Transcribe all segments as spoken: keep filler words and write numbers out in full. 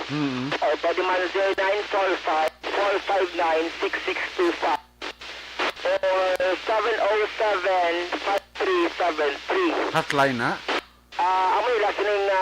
Mm. O pwede man zero nine four five, four five nine, six six two five or seven oh seven, five three seven three. Hotline na? Ah, amo yung last name na,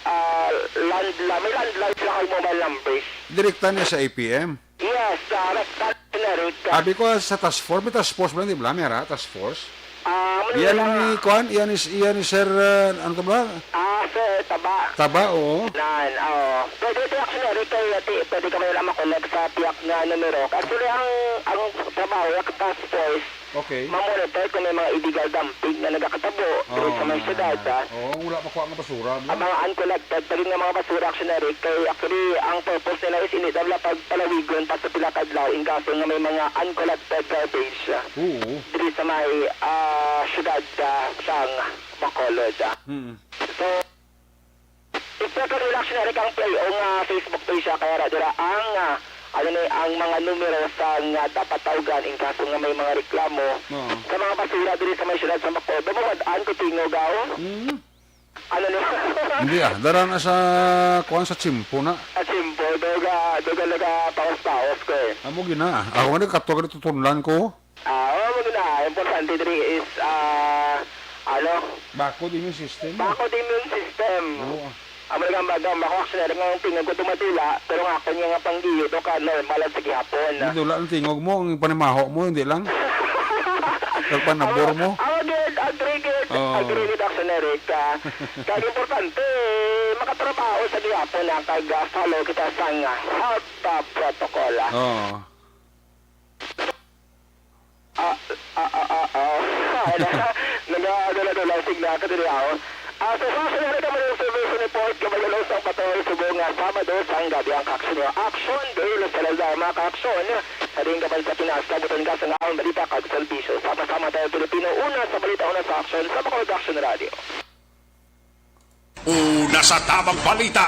ah, landline. May landline sila kag mobile numbers. Direkta niya sa A P M? Yes, ah, rectal generic. Abi ko sa task force, may task force ba, di ba? Meron, task force? Ah, amo Iyan lang ni, kuan, iyan is, iyan ni Sir, ah, ano to ba? Ah, Sir Taba. Taba, oo. Nan, oo. Pwede ito actually, kay ati, pwede ka may lang makonect sa piyak nga numero. Actually, ang, ang trabaho ng task force, Okay. mamonitor kung may mga illegal dumping na nagakatabo dito sa mga Ah. syudad, ah. Oo, wala pa kuha nga basura mo. Ang mga uncollected, pwede nga mga basura, actually, kay actually, ang purpose nila is hindi daw lang pagpalawigon pa sa pila ka adlaw, in kaso nga may mga uncollected garbage, ah, Oo. diri sa may, ah, syudad, ah, sang Bacolod, ah. Mm. So, Inspector Relax na rin ang P I O nga Facebook page siya, kaya ra dira ang, ah, ano ni, ang mga numero sa nga dapat tawgan in kaso nga may mga reklamo Oo. sa mga basura diri sa may syudad sa Bacolod. Mababad-an ko tingog, aw. Mm. Ano ni? Hindi ah, dara na sa, kuwan, sa tiyempo na. Sa tiyempo, doga, doga naga paos-paos ko eh. Amo gina, ako nga nagkatwa ka dito tunlan ko. Ah, oo, mo na. Importante diri is, ah, ano? Bakod immune system mo. Bakod immune system. Oo. Amo nga baga, mako actually nga ang tingog ko tumadula, pero nga ako niya nga panggiyo, do ka normal ang sa gihapon. Hindi dula ang tingog mo, ang panimaho mo, hindi lang. Ang panabor mo. Ako, ako, good, agree, good. Oo. Agree with Action Eric. Ah, kag importante, makatrabaho sa gihapon na kag, ah, follow kita sa nga health, ah, protocol, ah. Oo. Ah, ah, ah, ah, ah. Naga-, ano na doon, signal ka diri, ah. Ah, so, sa akin, wala naman yung observation report, kabayan sa Patrol, Subo nga Sabado, sang gabi ang kaaksyon niyo. Action, Dale Salazar, mga kaaksyon. Sa ring kaban sa Pinas, kabutan ka sa ngaon, balita kag serbisyo. Sama-sama tayo, Pilipino, una sa balita, una sa aksyon, sa Bacolod Action Radio. Una sa tamang balita,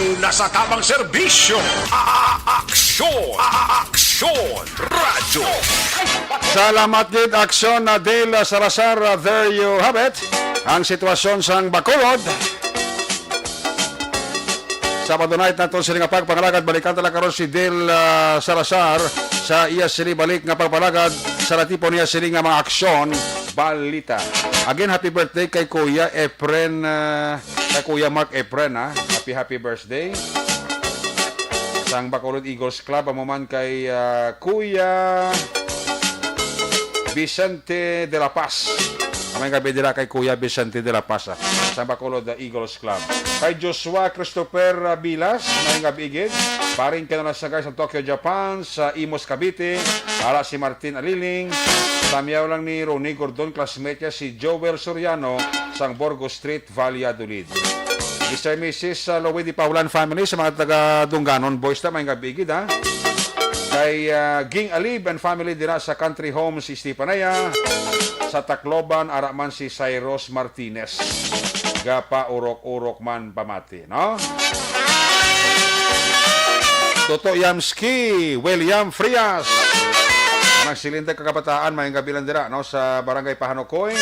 una sa tamang serbisyo. A-, a-, aksyon, a-, a-, aksyon, radyo. Salamat gid, Aksyon na Dale Salazar. Uh, there you have it. Ang sitwasyon sang Bacolod. Sabado night naton sini nga pagpangalagad. Balikan ta lang karon si Dale, uh, Salazar sa iya sini balik nga pagpangalagad sa natipon niya sini nga mga aksyon, balita. Again, happy birthday kay Kuya Efren, uh, kay Kuya Mark Efren, ha. Happy, happy birthday. Sang Bacolod Eagles Club, amo man kay, ah, Kuya Vicente de la Paz. May gabi dira kay Kuya Vicente de la Paz, ah, sang Bacolod, ah, Eagles Club. Kay Joshua Christopher, ah, Bilas, may gabi gid. Paring kinalasagay sa Tokyo, Japan, sa Imus, Cavite. Ara si Martin Aliling. Tamyaw lang ni Ronnie Gordon, classmate niya si Joel Soriano, sang Borgo Street, Valladolid. Mister and Missus, uh, Louie Di Paulan family, sa mga taga Dunganon Boys na, may gabi gid, ha? Kay, uh, Ging Alib and family dira sa Country Homes, Estefanaya, sa Tacloban, ara man si Cyrus Martinez. Gapa urok-urok man pamati, no? Toto Yamski, William Frias. Ang silinte kakabataan, may gabi lang dira, no? Sa Barangay Pahanukoy.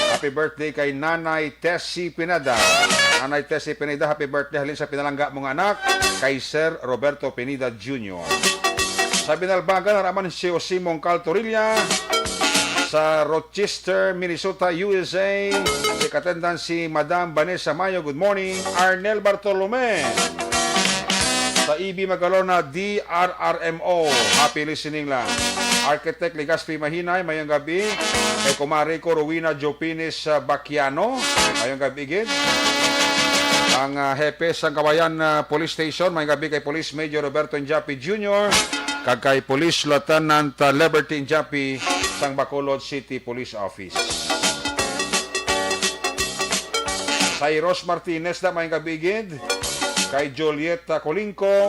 Happy birthday kay Nanay Tessie Pineda. Nanay Tessie Pineda, happy birthday halin sa pinalangga mo nga anak, kay Sir Roberto Pineda Junior. Sa Binalbagan, ara man si Jose Mongcal Torilla. Sa Rochester, Minnesota, U S A, si katendang si Madam Vanessa Mayo. Good morning. Arnel Bartolome. Sa E B Magalona, D R R M O. Happy listening lang. Architect Legaspi Mahinay, mayong gabi. Kay kumari ko, Rowena Jopines, ah, Baquiano. Mayong gabi gid. Ang, ah, hepe sang Kawayan, ah, Police Station, mayong gabi kay Police Major Roberto Injapi Junior, kag kay Police Lieutenant, ah, Liberty Injapi sang Bacolod City Police Office. Cyrus Martinez na, mayong gabi gid. Kay Juliet, ah, Colingco.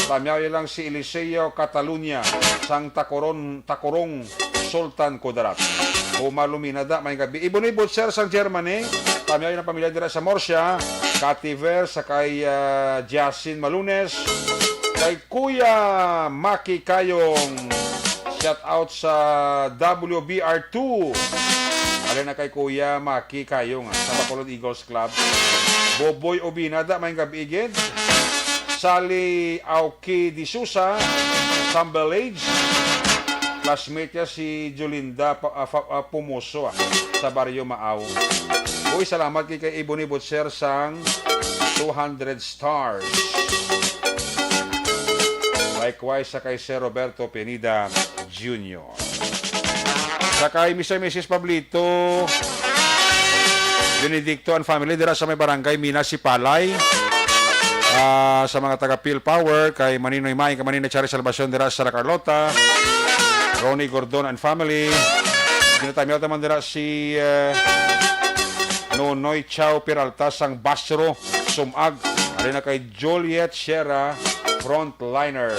Tamyaw lang si Eliseo Catalunya sang Tacoron, Tacorong, Sultan Kudarat. Omar Luminada, may gabi. Ibon-ibon, sir, sang Germany. Tamyaw ang pamilya dira sa Murcia. Kativer, sa kay, ah, Jasin Malunes. Kay Kuya Maki Kayong. Shout out sa W B R two. Ari na kay Kuya Maki Kayong, ah, sa Bacolod Eagles Club. Boboy Obinada, may gabi gid. Sally Auki D'Souza, Sambelage. Classmate niya si Jolinda Pa-, ah, Fa-, ah, Pumoso, ah, sa Barrio Maaw. Uy, salamat kay, kay Ebony Butcher sang two hundred stars. Likewise sa kay Sir Roberto Pineda Junior. Sa kay Mister Missus Pablito Benedicto and family dira sa may barangay Mina, Sipalay. Ah, sa mga taga Peel Power, kay Maninoy May, kay Maninoy Chari Salvacion dira sa La Carlota. Ronnie Gordon and family. Ginatamyaw naman dira si, eh, Nonoy Chow Peralta sang Basro, Sumag. Ari na kay Juliet Sierra, frontliner.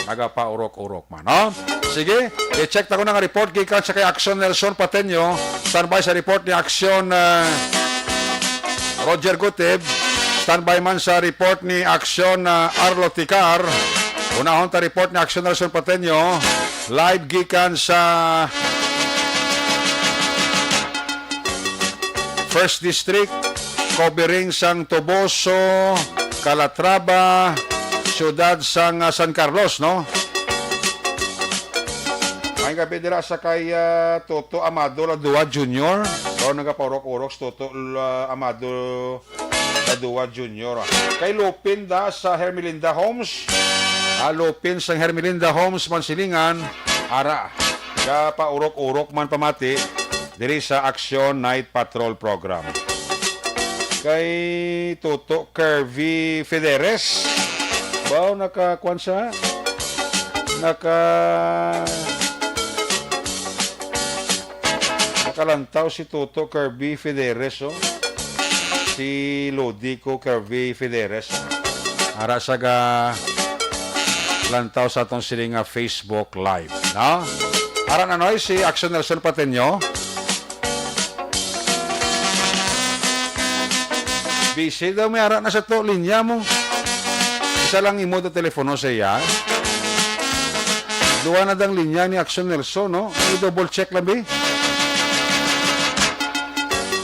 Nagapaurok-urok man, no? Sige, i-check ta ko na nga report gikan sa kay Action Nelson Pateño. Standby sa report ni Action, eh, Roger Gutib. Standby man sa report ni Action, eh, Arlo Ticar. Unahon ta report ni Action Nelson Pateño. Live gikan sa First District, covering sang Toboso, Calatrava, siyudad sang, ah, San Carlos, no? May gabi dira sa kay, ah, Toto Amado Ladua Junior. Daw nagapaurok-urok si Toto La-, Amado Ladua Junior, ah. Kay Lupin da sa Hermelinda Homes. Ah, Lupin sang Hermelinda Homes, Mansilingan. Ara, gapaurok-urok man pamati diri sa Action Night Patrol Program. Kay Toto Curvy Federes. Wow, naka, kwan siya? Naka, nakalantaw si Toto Curvy Federes, oh. Si Lodico Curvy Federes. Ara sa ga lantaw sa atong sini nga Facebook Live, no? Ara na, Noy, si Action Nelson Pateño. Busy daw may ara na sa to, linya mo. Isa lang imo do telepono sa iya. Duha na dang linya ni Action Nelson, no? I-double check lang, bi.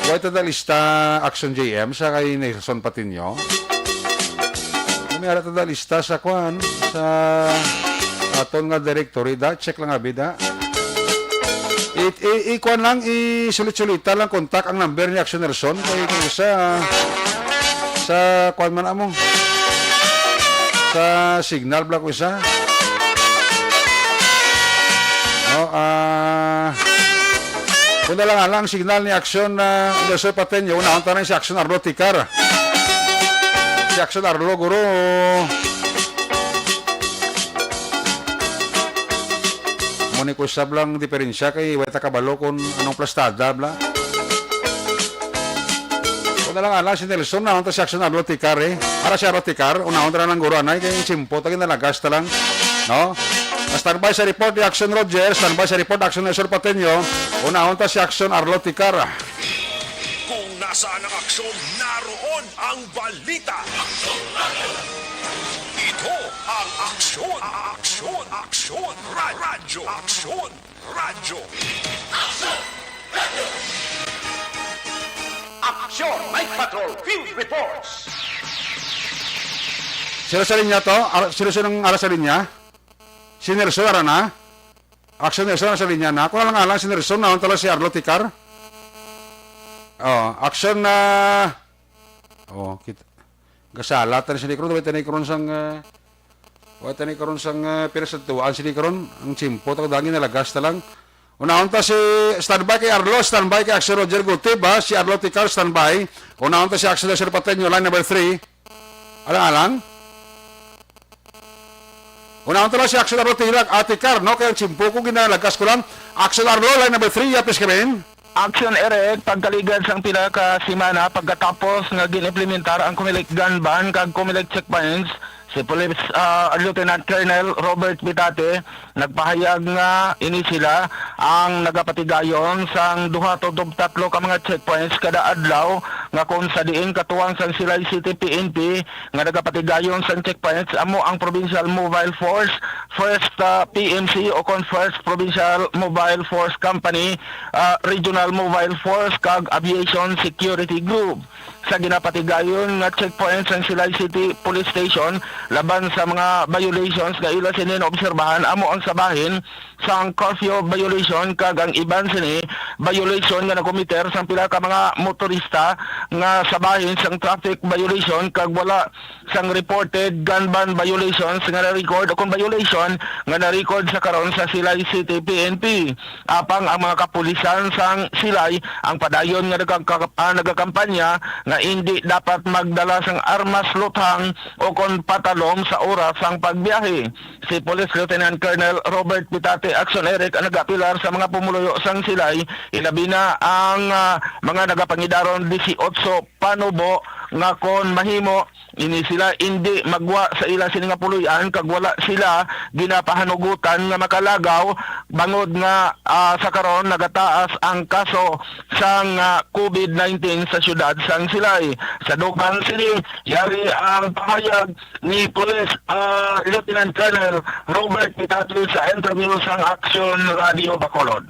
Wa ta da lista, Action J M, sa kay Nelson Patinio. May ara ta da lista sa kwan, sa aton nga directory, da. Check lang, abi, da. I, i, i, kwan lang, isulit-sulita lang, contact ang number ni Action Nelson. Kay kung isa, sa kwan man amo. Sa signal bala kung isa. No, ah, kung na lang, alang signal ni Action, ah, Nelson Pateño, unahon ta na si Action Arlo Ticar. Si Action Arlo, guro. Mo ni kusab lang diferensya kay wala ta kabalo kung anong plastada, bla. Kung na lang, alang si Nelson, unahon ta si Action Arlo Ticar, eh. Ara si Arlo Ticar, unahon ta na lang guro anay, kay simpo ta, ginalagas ta lang. No? Standby sa report ni Action Roger, standby sa report Action Nelson Pateño, unahon ta si Action Arlo Ticar. Kung nasaan ang aksyon, naroon ang balita. Ito ang Aksyon, Aksyon, Aksyon, Ra-, Radyo, Aksyon, Radyo. Aksyon Night Patrol Field Reports. Sino sa linya to? Ar-, sino, sino ang ara sa linya? Si Nelson, ara na? Action Nelson, ara sa linya na. Kung lang alang si Nelson, naon tala si Arlo Ticar? Oh, action na. Oh, kita. Gasala ta ni sini karon, wala ta ni karon sang, ah, wala ta ni karon sang, ah, pinasadtuan sini karon. Ang tiyempo, ta dangi nalagas ta lang. Unahon ta si, standby kay Arlo, standby kay Action Roger Gutib, ha? Si Arlo Ticar, standby. Unahon ta si Action Roger Pateño, line number three. Alang-alang. Unahon ta lang si Action Arlo Tilag, Ate Car, no? Kaya ang tiyempo ko, ginalagas ko lang. Action Arlo, line number three, yapis kami. Action Eric, pagkaligad sang pila ka semana pagkatapos nga gin-implementar ang Comelec gun ban kag Comelec checkpoints Si Police, ah, Lieutenant Colonel Robert Pitate nagpahayag nga ini sila ang nagapatigayon sang duha tubtob tatlo ka mga checkpoints kada adlaw, nga kung sa diin katuwang sang Silay City P N P nga nagapatigayon sang checkpoints amo ang Provincial Mobile Force, first, ah, P M C o kon First Provincial Mobile Force Company, ah, Regional Mobile Force kag Aviation Security Group. Sa ginapatigayon nga checkpoint sang Silay City Police Station, laban sa mga violations nga ila sini naobserbahan amo ang sa bahin sang curfew violation kag ang iban sini violation nga nakomiter sang pila ka mga motorista nga sa bahin sang traffic violation kag wala sang reported gun ban violations nga na-record o kon violation nga na-record sa karon sa Silay City P N P. Apang ang mga kapulisan sang Silay ang padayon nga nagkaka-, ah, nagakampanya nga indi dapat magdala sang armas, luthang o kon patalom sa oras sang pagbiyahe. Si Police Lieutenant Colonel Robert Pitate Action Eric ang nagapilar sa mga pumuluyo sang Silay, ilabi na ang, ah, mga nagapangidaron disiotso panubo nga kon mahimo ini sila indi magwa sa ila sini nga puloy-an kag wala sila ginapahanugutan nga makalagaw bangod nga, ah, sa karon nagataas ang kaso sang, ah, covid nineteen sa siyudad sang Silay. Sa dugang sini, yari ang pahayag ni Police, ah, Lieutenant Colonel Robert Pitate sa interview sang Action Radio Bacolod.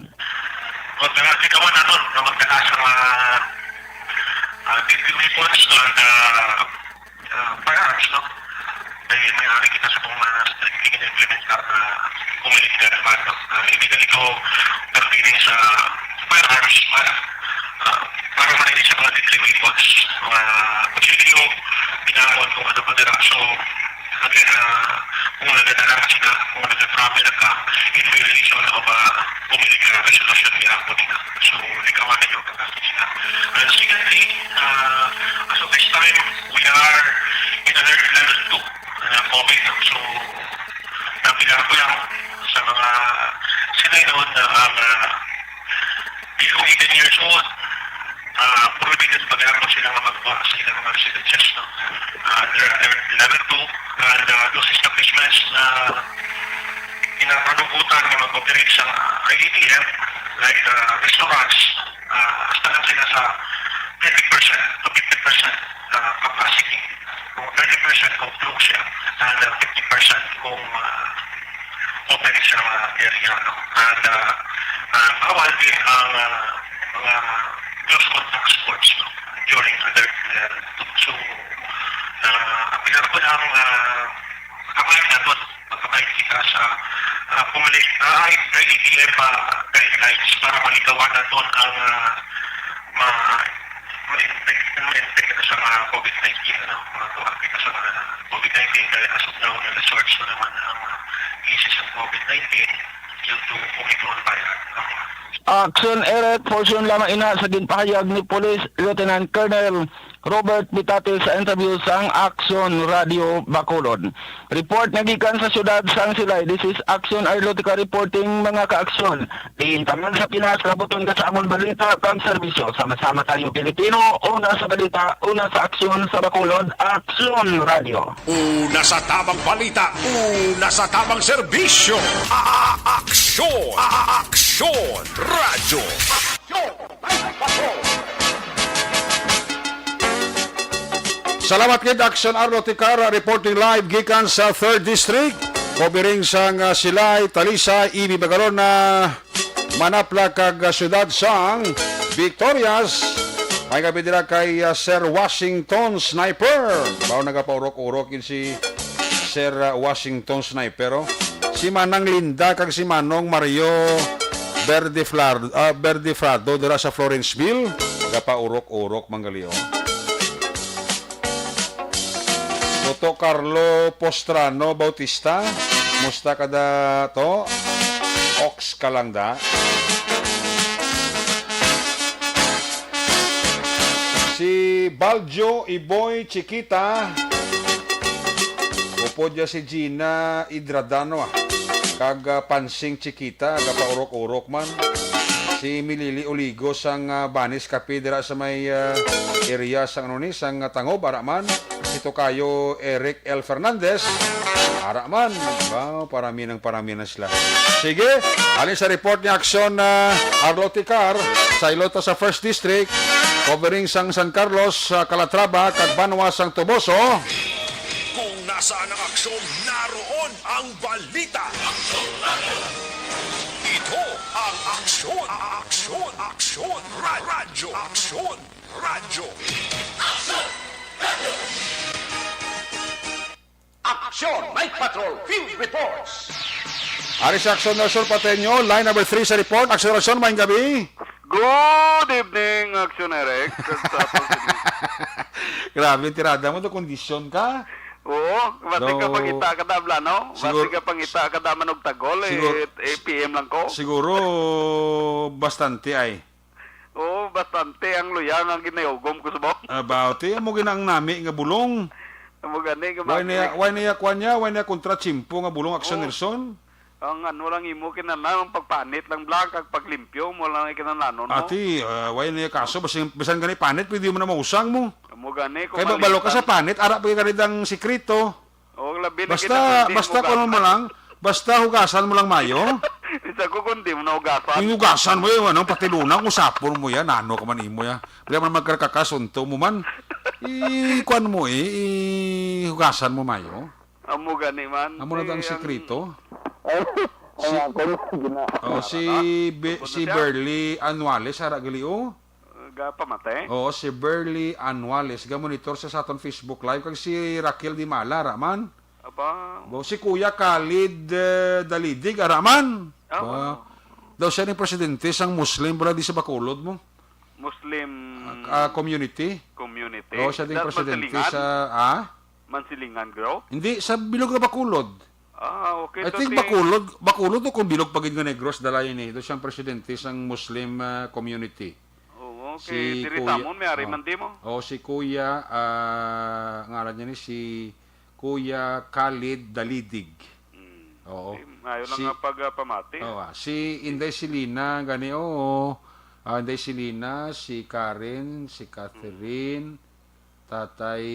Kung talaga ka man naton, na magdala sa mga, ah, deadly weapons, no, and, ah, ah, firearms, no? May, may ari kita sa kung, ah, strictly implementar na community guideline, no? Ah, hindi na ito pertaining sa firearms para, ah, para man ini sa mga deadly weapons. Mga kutsilyo, binangon kung ano pa dira. So, again, ah, kung nagdadala ka sila, kung nagda-travel ka, in violation of, ah, community resolution, may ako nila. So, ikaw ang nagdadala sila. And secondly, ah, as of this time, we are in alert level two, ah, COVID. So, nabilang ko lang sa mga sila noon na ang, ah, below eighteen years old, ah, prohibited pa gihapon sila nga magkuha sa ilang mga residences, no? Ah, under alert level two, and, ah, those establishments na ginapanugutan nga mag-operate sa I D T F, like, ah, restaurants, ah, hasta lang sila sa thirty percent to fifty percent, ah, capacity. Kung thirty percent kung close siya, and, ah, fifty percent kung, ah, open sa mga area, no? And, ah, ah, bawal din ang, ah, mga close contact sports, no? During alert level two. So, ah, appeal ko lang, ah, kamay naton, magkamay kita sa, ah, pumalik, ah, I D T F, ah, guidelines para malikawan naton ang, ah, ma-, ma-infect, ma-infect kita sa mga COVID nineteen, ano? Mga kuha kita sa mga COVID nineteen, kaya as of now, nag-surge na naman ang, ah, cases of COVID nineteen due to Omicron variant. Action Eric, portion lamang ina sa ginpahayag ni Police Lieutenant Colonel Robert Bitate sa interview sang Action Radio Bacolod. Report nga gikan sa siyudad sang Silay, this is Action Arlotica reporting, mga ka-aksyon. Diin pa man sa Pinas, labuton ka sa amon balita kag serbisyo. Sama-sama tayo, Pilipino. Una sa balita, una sa aksyon sa Bacolod, Aksyon Radio. Una sa tamang balita, una sa tamang serbisyo. A-, a-, aksyon. A-, a-, aksyon. Radyo. Aksyon. Salamat gid, Action Arlo Tikara, reporting live gikan sa Third District. Kobiring sang, ah, Silay, Talisay, Ibi, Magalona, Manapla kag, ah, siyudad sang Victorias. May gabi dira kay, ah, Sir Washington Sniper. Bawo nagapaurok-urok yun si Sir, ah, Washington Sniper, oh. Si Manang Linda kag si Manong Mario Verdeflar-, ah, Verdefrado dira sa Florenceville. Gapaurok-urok, manggali, oh. Toto Carlo Postrano Bautista, musta ka da to? Ox ka lang da. Si Baljo Iboy Chiquita, upod niya si Gina Idradano, ah. Kag, ah, Pansing Chiquita, gapaurok-urok man. Si Milili Oligo sang, ah, Banis Cafe dira sa may, ah, area sang, ano ni, sang, ah, Tangob, ara man. Ito kayo, Eric L. Fernandez. Ara man. Wow, parami ng parami na sila. Sige, alin sa report ni Aksyon na Arlo Ticar sa Ilota sa First District, covering sang San Carlos, sa Calatrava, kag Banwa sang Toboso. Kung nasaan ang aksyon, naroon ang balita. Ito ang Aksyon, Aksyon, Aksyon, Ra- Radyo, Aksyon, Radyo. Aksyon Night Patrol Field Reports. Ari sa Aksyon Nelson Pateño, line number three sa report. Aksyon Nelson, maayong gabi. Good evening, Aksyon Eric. Grabe, tirada mo, do kondisyon ka. Oo, bati ka. No. Pangita ka da, Blano. Bati ka, pangita ka da, Manugtagol. Sigur-, eh, A P M lang ko. Siguro, bastante ay. Oo, bastante ang luya nga ginayugom ko subong. About, eh, amo gina ang nami nga bulong. Amo gani nga. Why niya, why niya, kwan niya, why niya kontra tsimpo nga bulong, Aksyon Nelson? Ang ano lang imo kinahanglan, ang pagpanit lang, bla, kag paglimpyo mo lang ang kinahanglanon mo. Ati, ah, why niya kaso, bisan, bisan gani panit, pwede mo na mausang mo. Amo gani, kung kay ba-, balo ka sa panit, ara pa gani ang sikreto. O, labi na. Basta, basta kuno mo lang, basta hugasan mo lang mayo. Isa ko kung di mo na hugasan. Yung hugasan mo, yung ano, pati lunang, usapon mo yan, ano ka man imo yan. Wala man magkarakakas, unto mo man. I-, kuan mo, i-, i-, hugasan mo mayo. Amo gani man. Amo na ang sikreto. Ay, si, ay, ako na, gina- oh, si Be-, si Berly Anuales, ara gali, oh. Gapamati? Oo, si Berly Anuales, gamonitor sa, sa aton Facebook Live, kag si Raquel Dimala, ra man. Aba. Bo, si Kuya Khalid, eh, Dalidig, ara man. Ah, ba, oo. Daw siya ning presidente sang Muslim, bala di sa Bacolod mo. Muslim ah, ah, community. Community. Oo, siya ding presidente sa, ah? Mansilingan, bro? Hindi, sa bilog nga Bacolod. Ah, okay. I think Bacolod, Bacolod o kung bilog pa gid nga Negros, dalayan eh. Ito siyang presidente sang Muslim, ah, community. Oo, okay. Si diri Kuya, tamon, may ari man di mo. Oh, si Kuya, ah, ngalan niya ni si Kuya Khalid Dalidig. Mm. Oo. Di, maayo lang si, nga pagpamati. Oo, ah, si Inday Selina, gani, oo. Ah, Inday Selina, si Karen, si Catherine, Tatay,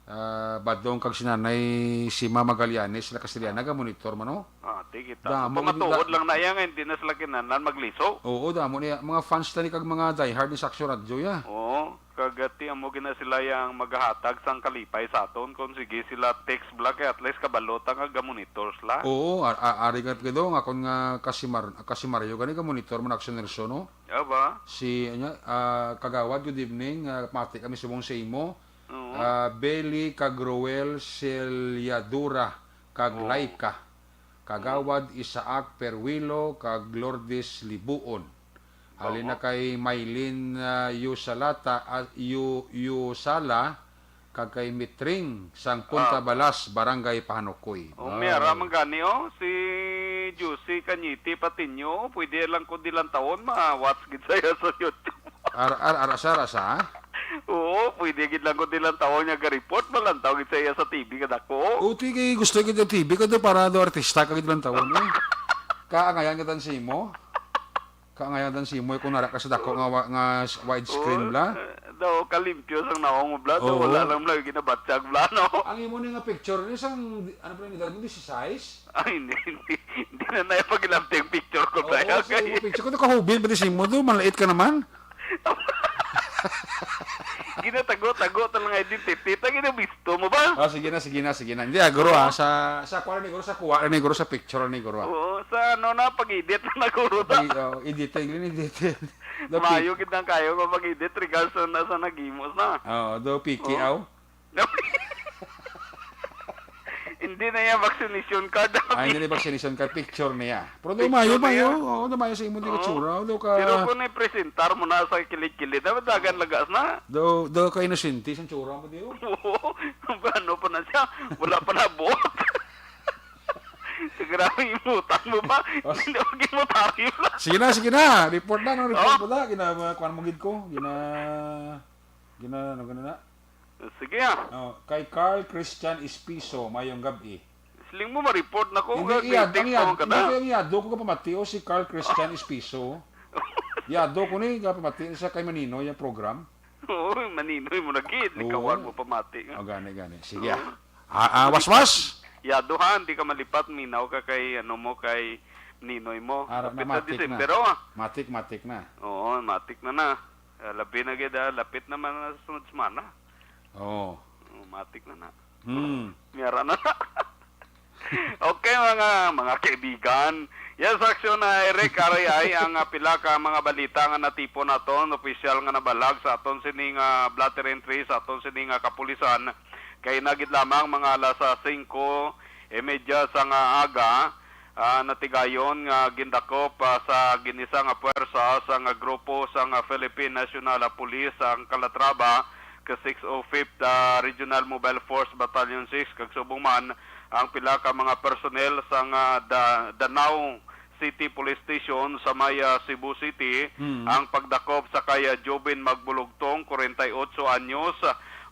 ah, Badong kag si Nanay Sima Magallanes, sila Castellana, ga-monitor man, oh. Ah, di kita. Damo, so, matuod lang na iya nga hindi na sila kinahanglan magliso. Oo, damo niya. Mga fans ta ni kag mga diehard ni Saksyo Radyo, ya. Oo, kag ti amo gina sila yang magahatag sang kalipay sa aton. Kung sige sila text bla kay at least kabalo ta nga ga-monitor sila. Oo, a-, a-, ari nga, Pedro, nga kon nga kasimar-, kasimaryo gani ga-monitor man Aksyon Nelson, no? Aba. Si, ano, ah, Kagawad, good evening. Ah, mati kami subong sa imo. Oo. Ah, Beli kag Roel Celiadura kag Oo. Laika. Kagawad Mm. Isaac Perwilo kag Lourdes Libuon. Halin na Oo. kay Maylin, ah, Yusalata, ah, Yu-, Yusala, kag kay Mitring sang Punta Ah. Balas, Barangay Pahanukoy. Oh, may Ah. ara man gani, oh. Si Juicy Cañete Patiño, pwede lang ko dilantawon, ma-watch gid saya sa YouTube. Ar-, ar-, ara sa, ara sa? Oo, pwede gid lang ko dilantawon niya ga-report, malantaw gid saya sa T V kadako. O, ti kay gusto gid ang T V kadto para do artista ka gid lantawon, eh. Kaangayan ka tan sa imo? Kaangayan tan sa imo, eh, kung nara ka sa dako nga wa-, nga s-, widescreen, Oo, bla? Eh, daw kalimpyo sang nawong mo, bla, daw Oo. wala lang bla ginabatyag, bla, no? Ang imo ni nga picture, ni sang, ano pa ni, dala mo, disisais? Ay, hindi, hindi. Hindi na na yung pag-ilabti ang picture ko, Oo, bla. Sa imo picture ko, to kahubin, pati sa imo, to, malait ka naman. Ginatago-tago ta lang identity. Ta, ginabisto mo ba? Ah, sige na, sige na, sige na. Hindi, ah, guro, ah, Oo. sa, sa kuha ni guro, sa kuha ni guro, sa picture ni guro, ah. Oo, sa ano na, pag-edit na guro ta. Pag-, oh, editing, yun, editing. The pic- Mayo gid ang kayo nga pag-edit, regards sa nasa nagimos na. Oo, do piki, Oo. aw. Hindi na yan vaccination card. Ay, hindi vaccination card, picture niya. Pero do Picture mayo, niya. mayo. Oo, do mayo sa imo, di ka Oo. tsura. Do ka Pero kung i-presentar mo na sa kilid-kilid, na madagan lagas na. Do, do ka inosente sa tsura mo, di, oh. Oo. Ano pa na siya? Wala pa na buot. Grabe, imutan mo pa. Oh. Hindi mo gimutan yun. Sige na, sige na. Report na, no? Report Oh. mo na. Gina-, kuwan mo gid ko. Gina-, gina-, ano, gina na? Sige, ah. Oh, kay Carl Christian Espiso, mayong gab-i. Siling mo, ma-report na ko, Hindi, nga iyad-, ang grade six iyad-, ako ka hindi, na. Ang iyado ko kapamati, oh, si Carl Christian Espiso. Iyado ko ni kapamati sa kay Manino, yung program. Oo, maninoy mo na gid. Likawan Oo. mo pamati nga. O, gani, gani. Sige, Oo. ah. Ah, ah, waswas? Yaduhan, di ka malipat, minaw ka kay, ano mo, kay ninoy mo. Ara na, Lapit na matik na. Disyembre, oh. Matik, matik na. Oo, matik na na. Ah, labi na gid, ah, lapit naman na sa sunod semana. Oo. Oh, matik na na. Hmm. Miyara na na. Okay, mga, mga kaibigan. Yes, Aksyon na Eric, aray ay ang, ah, pila ka mga balita nga natipon naton, opisyal nga nabalag sa aton sining, ah, blotter entry sa aton sining, ah, kapulisan. Kay nagid lamang mga alas, ah, singko y media sa nga aga, ah, natigayon nga gindakop, ah, sa gin-isa nga puwersa sa nga grupo sa nga Philippine National Police ang Calatrava ka six oh fifth, ah, Regional Mobile Force Battalion six kag subong man ang pila ka mga personnel sa nga Da-, Danao City Police Station sa may, ah, Cebu City Hmm. ang pagdakop sa kay, ah, Jobin Magbulugtong, forty-eight anyos,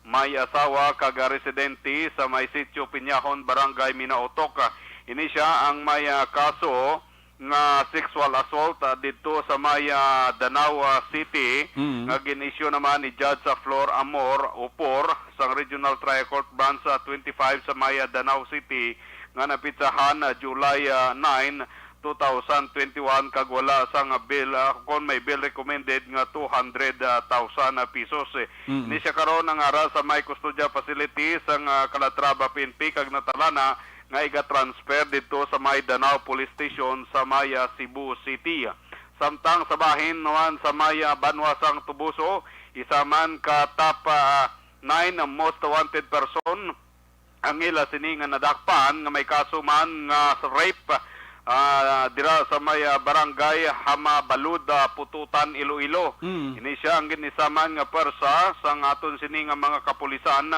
may asawa kag residente sa may Sitio Piñahon, Barangay Minaotok. Ini sia ang may, ah, kaso nga sexual assault, ah, didto sa may, ah, Danao, ah, City, Mm. nga gin-issue naman ni Judge, ah, Flor Amor Upor sang Regional Trial Court Branch, ah, twenty-five sa may, ah, Danao City nga napitsahan, ah, July, ah, nine, two thousand twenty-one, kag wala sang bail, ah, kon may bail recommended nga two hundred thousand pesos. Mm. Ini sia karon ang ara sa may custodial facility sang, ah, Calatrava P N P kag natalana nga iga-transfer didto sa may Danao Police Station sa may, ah, Cebu City. Samtang sa bahin naman sa may, ah, banwa sang Toboso, isa man ka top, ah, nine most wanted person ang ila sini nga nadakpan nga may kaso man nga sa rape, ah, dira sa may, ah, barangay Hamabalud, ah, Pututan, Iloilo. Mm. Ini sia ang gin-isa man nga pwersa sang aton sini nga mga kapulisan.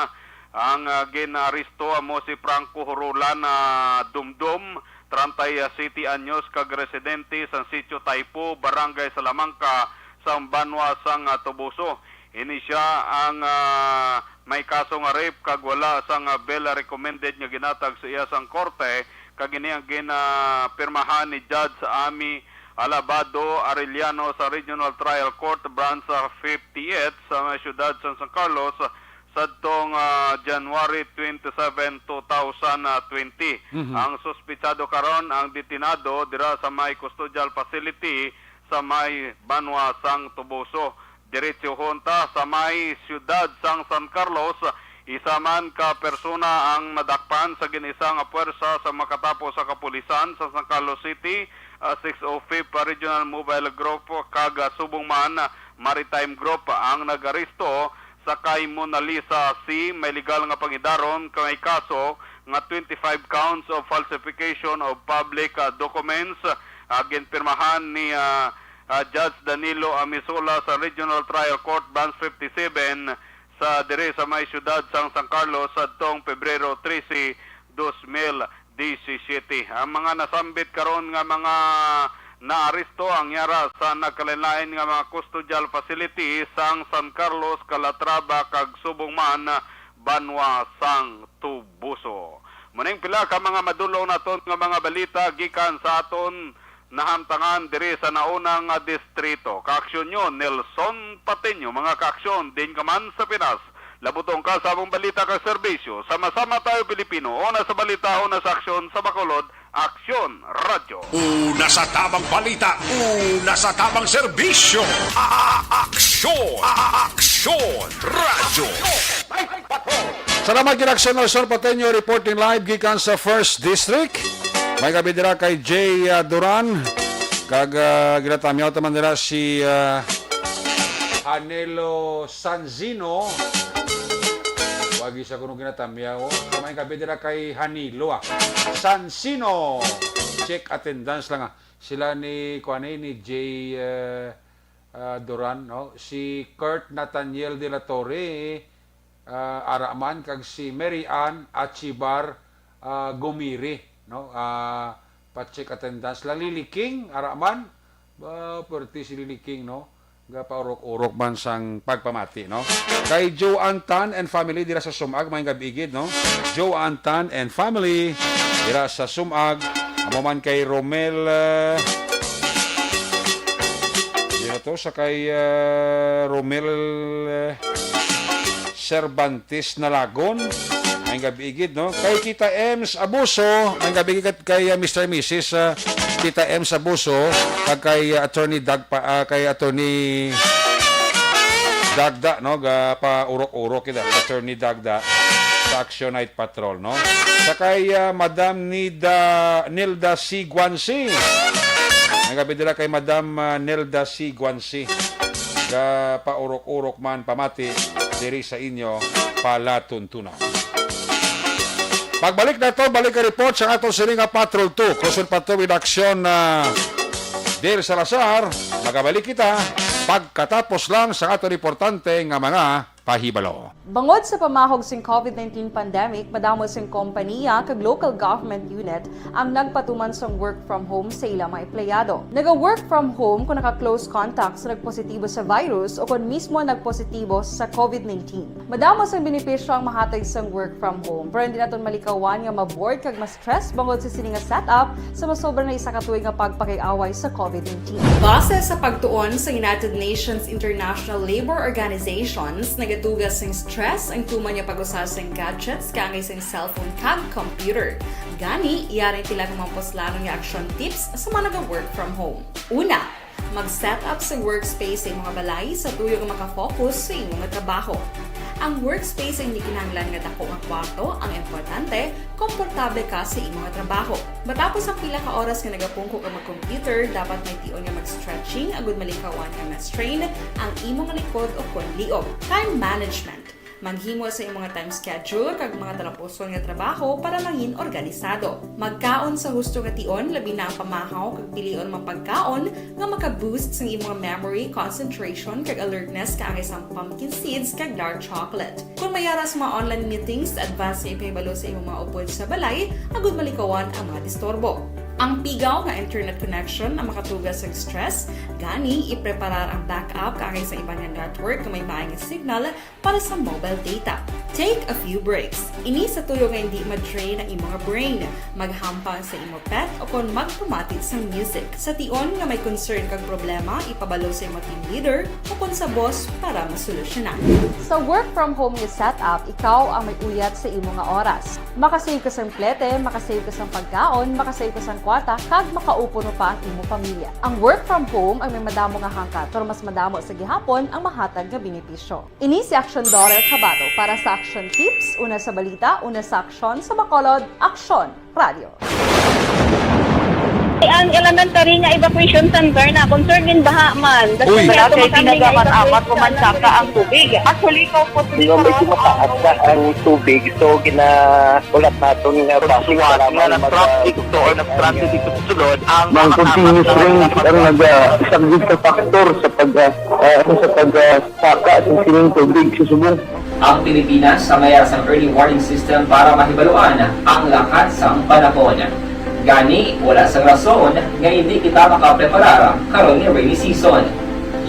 Ang, ah, gin-aresto amo si Franco Horolan, ah, Dumdum, treinta y siete anyos, kag residente sa Sitio Taipo, Barangay Salamanca, sa banwa sang, ah, Toboso. Ini sia ang, ah, may kaso nga rape kag wala sang, ah, bail recommended nga ginatag sa iya sang korte, kag ini ang ginapirmahan ni Judge Ami Alabado Arellano sa Regional Trial Court Branch sa fifty-eight sa may siyudad sa San Carlos sadtong, ah, January twenty-seven, two thousand twenty. Mhm. Ang suspitsado karon ang detenado dira sa may custodial facility sa may banwa sang Toboso. Diretsohon ta sa may siyudad sang San Carlos, isa man ka persona ang nadakpan sa gin-isa nga puwersa sa makatapo sa kapulisan sa San Carlos City, ah, six oh fifth Regional Mobile Group kag, ah, subong man, ah, Maritime Group ang nag-aresto sa kay Mona Lisa C. May legal nga pangidaron kay kaso nga twenty-five counts of falsification of public, ah, documents, ah, ginpirmahan ni, ah, ah, Judge Danilo Amisola sa Regional Trial Court Branch fifty-seven sa diri sa may siyudad sang San Carlos sadtong Pebrero trese, dos mil disisiete. Ang mga nasambit karon nga mga naaresto ang yara sa nagkalainlain nga mga custodial facility sang San Carlos, Calatrava, kag subong man banwa sang Toboso. Muning pila ka mga madulong naton nga mga balita gikan sa aton nahamtangan diri sa nauna nga distrito. Kaaksyon nyo, Nelson Pateño, mga kaaksyon, din ka man sa Pinas. Labutong ka sa among balita kag serbisyo. Sama-sama tayo, Pilipino. Una sa balita, una sa aksyon, sa Bacolod, Aksyon Radyo. Una sa tamang balita, una sa tamang serbisyo. A-, a-, aksyon, a-, a-, aksyon, radyo. Salamat gid, Aksyon Nelson Pateño, reporting live gikan sa First District. May gabi dira kay Jay, ah, Duran. Kag, ah, ginatamyaw ta man dira si, ah, Hanelo Sanzino. Wagi sa kuno ginatamyaw. May gabi dira kay Hanilo, ah. Sanzino. Check attendance lang, ah. Sila ni, kuan, eh, ni Jay, ah, ah, Duran, no? Si Kurt Nathaniel de la Torre, ah, ara man, kag si Mary Ann Achibar, ah, Gumiri, no? Ah, pa-check attendance lang. Lily King, ara man. Ba, pwerte si Lily King, no? Gapaurok-urok man sang pagpamati, no? Kay Joe Antan and family dira sa Sumag, may gabi gid, no? Joe Antan and family dira sa Sumag. Amo man kay Romel, ah, dira To sa kay, ah, Romel, eh, Cervantes Nalagon. May gabi gid, no? Kay Tita Ems Abuso, may gabi gid kay, ah, Mister and Missus, ah, Tita Ems Abuso, kag kay, ah, Attorney Dag pa, ah, kay Attorney Dagda, no? Ga pa urok-urok kita, Attorney Dagda sa Action Night Patrol, no? Sa kay, ah, Madam Nida, Nilda C. Guanci. May gabi dira kay Madam, ah, Nilda C. Guanci. Ga paurok-urok man pamati diri sa inyo palatuntunan. Pagbalik nato, balik ang report sa aton sini nga Patrol two. Cruiser Patrol with Action, ah, Dale Salazar. Magabalik kita pagkatapos lang sa aton importante nga mga pahibalo. Bangod sa pamahog sing COVID nineteen pandemic, madamo sing kompaniya kag local government unit ang nagpatuman sang work from home sa ila mga empleyado. Naga-work from home kon naka-close contact sa nagpositibo sa virus o kon mismo nagpositibo sa COVID nineteen. Madamo sang benepisyo ang mahatag sang work from home, pero hindi naton malikawan nga ma-bored kag ma-stress bangod sa sini nga setup sa masobra na isa ka tuig nga pagpakig-away sa COVID nineteen. Base sa pagtuon sa United Nations International Labour Organizations, nagatuga sing stress ang tuman nga pag-usa sing gadgets kaangay sing cellphone kag computer. Gani, yari ang pila ka mga puslanon nga action tips sa mga naga-work from home. Una, mag-set up sa workspace sa imo nga balay sa tuyo nga makafocus sa imo nga trabaho. Ang workspace ay hindi kinahanglan nga dako nga kwarto, ang importante, komportable ka sa imo nga trabaho. Matapos ang pila ka oras nga nagapungko ka mag-computer, dapat may tion nga mag-stretching agud malikawan nga ma-strain ang imo nga likod o kon liog. Time management. Maghimo sa imo nga time schedule kag mga talapuson nga trabaho para mangin organisado. Magkaon sa husto nga tion, labi na ang pamahaw kag pilion mga pagkaon nga maka-boost sang imo nga memory, concentration, kag alertness kaangay sang pumpkin seeds kag dark chocolate. Kon may ara sa mga online meetings, advance nga ipahibalo sa imo mga upod sa balay agud malikawan ang mga disturbo. Ang pigaw nga internet connection ang makatuga sa stress, gani ipreparar ang backup kaangay sa iban nga network nga may maay nga signal para sa mobile data. Take a few breaks. Ini sa tuyo nga hindi ma-drain ang imo nga brain. Maghampang sa imo pet o kon magpamati sang music. Sa tion nga may concern kag problema, ipabalo sa imo team leader o kon sa boss para masolusyonan. Sa work from home nga setup, ikaw ang may uyat sa imo nga oras. Makasave ka sang plete, makasave ka sang pagkaon, makasave ka sang kwarta, kag makaupo pa ang imo pamilya. Ang work from home ang may madamo nga hangkat, pero mas madamo sa gihapon ang mahatag nga benepisyo. Ini si Action Daughter Kabato para sa Action Tips, una sa balita, una sa aksyon, sa Bacolod, Aksyon Radio. Ang elementary nga evacuation center na concern in baha man. Uy! Kaya kay ginagamat-amat ko man saka ang tubig. Actually, ikaw po, Hindi mo, medyo mataas na ang tubig, so ginahulat naton nga traffic, kailangan mag- traffic to or nag-traffic dito sa sulod ang Ang continuous rain ang nag-, ah, isang big factor sa pag, ah, ah, sa pag, ah, saka sa sining tubig sa subong. Ang Pilipinas ang may sang early warning system para mahibaluan ang lakat sang panahon. Gani, wala sang rason nga hindi kita makapreparar karon nga rainy season.